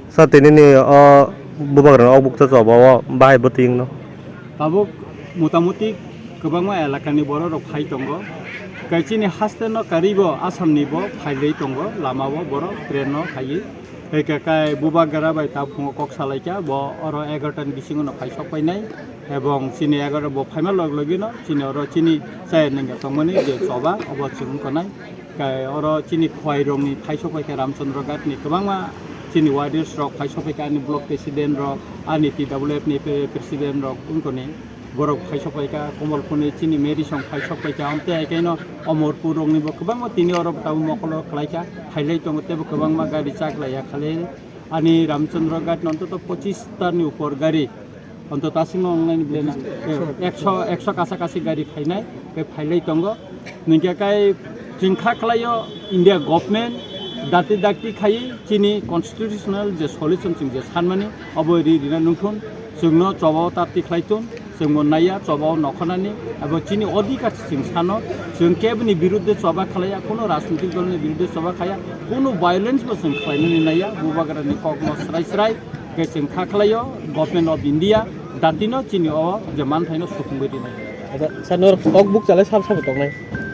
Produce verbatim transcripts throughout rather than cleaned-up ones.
Sa tini ni o bubagra o bukcha choba o bahai bwtwi wngno. Tabuk motamuti kwbangma elakani bororok phai tongo. Kai chini haste no karibo Assam ni bo phailai tongo, lama o borok train no khaiwi. Eke kai bubagra bai ta phungo kok salaikha, bo oro egarota ni bisingo no phai sok painai. Ebong chini egarota bo phaima log logino chini oro chini chaya nangya tongmani je choba obo chwng tongnai. Kai oro chini khwai rokni phai sok paikha Ramchandra Ghat ni kwbangma chini warriors rok phai sok paikha, ani block president rok, ani T W F ni pre-, president rok wngkoni borok phai sok paikha, Komolpur ni chini Mary song phai sok paikha, amtwi hai khe no Omorpur rok ni bo kwbangma tini oro tabuk mokol o khlaikha, phailai tongo teibo kwbangma gari chaklaiya khali ani Ramchandra Ghat no ontoto pochis ta ni upor gari. Onto tasingno wngnai ni belai na, eh, ekso, ekso kasa kasi gari phainai, tei phailai tongo. Nungkhe kai chwng kha khlaio India government dakti dakti khai chini constitutional je solution chwng je sanmani obo ri rina nungthun, chwngno chobao tapti khlai thun, chwngbo naiya chobao nokhornani, abo chini odhikar chwng sano, chwng keboni birudde choba khlaiya, kuno rajnitik dolni birudde choba khaya, kuno violence bo chwng khlainani naiya, bubagrani kokno srai srai. Khe chwng kha khlaio Government of India datino chini o je manthaino supungwi rinai. Acha, sir, norok kok bukchalai sab sabo tongnai?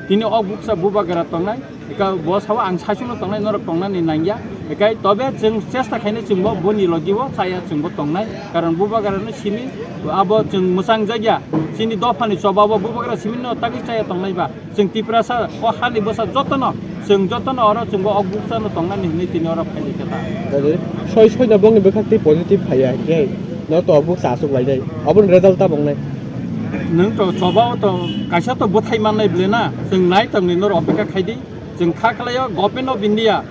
Tini o bukcha bubagra tongnai, eka bo sao ang saichungno tongnai, norok tongnani nangya. Ekai tobe chwng chesta khainai chwngbo boni logibo chaya chwngbo tongnai. Karon bubagrano simi abo chwng mwchang jakya. Chini dophani chobabo bubagra simino tagwi chaya tongnai ba. Chwng Tiprasa o hani bwsa jotono, chwng jotono oro chwngbo o bukchano tongnani hinwi tini oro phailai khe ta. Soi soino bongni bwkhak tei positive phaiya hinkhe no to o bukcha aswk lainai. Oboni result ta bongnai. Nwng to choba o to kaisa to bwthai mannai bwle na, chwng nai tongni norok opekha khaidi. Chwng kha khlaio Government of India.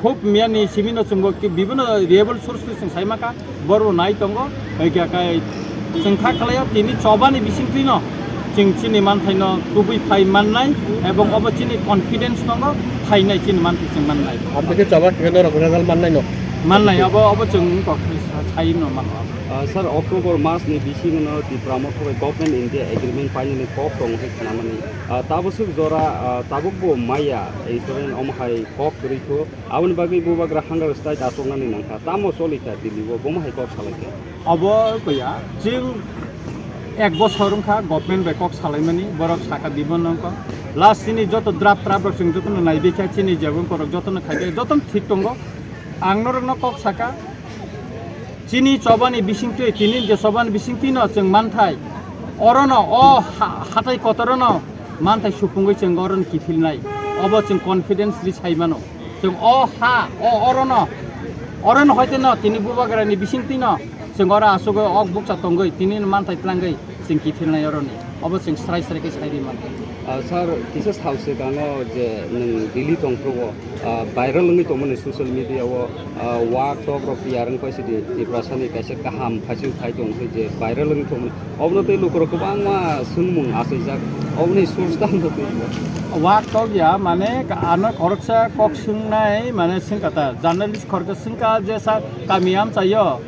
Khub miyani simino chwngbo ki-, bibino reliable source twi chwng sai maka, borok nai tongo, hoi khe kai chwng kha khlaio tini chobani bisingtwino chwng chini manthaino tubui phai mannai, ebong obo chini confidence tongo, phainai chini manthai chwng mannai. Aboni khe choba khe norok result mannai no? Mannai, obo, obo chwng wngkha khe sa-, sai no mano. Ah, sir, October mas ni bisingo Tipra Motha bai Government India agreement painani kok tong khe khnamani. Ah, tabuk swk jora, ah, tabuk bo maya, ei toreng omo hai kok kwrwi kho. Aboni bagwi bubagra hunger strike achuknani nangkha. Tamo choli kha Delhi o, bomo hai kok salai kha. Obo koya, chwng ek bosor wngkha government bai kok salaimani, borok saka dibon nangkha. Last chini joto draft, draft rok chwng jotono naibi kha, chini jebon korok jotono khai kha, jotono thik tongo. Ang norokno kok saka, chini chobani bisingtwi, tini je chobani bisingtwino chwng manthai, orono, o ha-, hatai kotorono manthai supungwi chwng orono kiphilnai. Obo chwng confidence ri sai mano. Chwng o ha, o orono, orono hoiteno tini bubagrani bisingtwino chwng oro asugwi ok bukcha tongwi tini manthai tlangwi chwng kiphilnai oroni. Obo chwng srai srai khe sai ri mano. Ah, sir, kisa sal swkango je nwng Delhi tongphuru o, ah, viral wngwi tongmani social media o, ah, wak tok rok tiyar wngpai sidi Tiprasani kaisa kaham phaichwng phai tong hwnwi je viral wngwi tongmani. Obono tei lukurok kwbangma swngmung achaijak. Oboni source tamo twi? Wak tok ya, mane, ano khoroksa kok swngnai, mane, swngkha ta, journalist khoroksa swngkha je sa kami amchaio,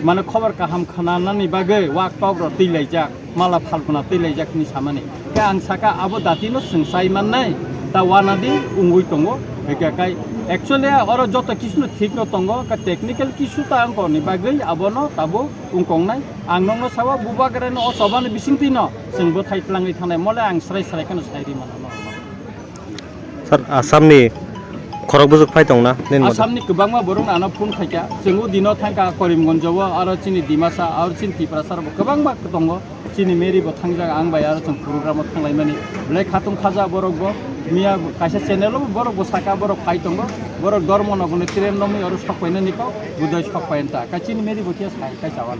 mane, khobor kaham khnanani bagwi wak tok rok twi laijak, mala phalpuna twi laijak hwnwi samani. Khe ang saka, abo datino chwng chai mannai, ta wanadi wngwi tongo. Hwnkhe kai, actually, oro joto kisuno thikno tongo, khe technical kisu ta wngkoni bagwi abono tabuk wngkoknai. Ang nokno sao, bubagrano o chobani bisingtwino chwng bwthai tlangwi thangnai, mole ang srai srai kheno sai ri mano. Sir, Assamni khorok bwswk phai tongna nini motha? Assamni kwbangma borok ano phone khaikha, chwng o dino thangkha Karimganj o, aro chini Dimasa, aro chini Tiprasa rok bo kwbangma tongo, chini Mary bo thangjak ang bai, aro chwng program o thanglaimani, belai khatung khaja borok bo, miya kaisa channel o borok bo saka borok phai tongo, borok dormo no gune train no mui oro sok painani kok, budai sok painta, ka chini Mary bo khe sai, kai chawa.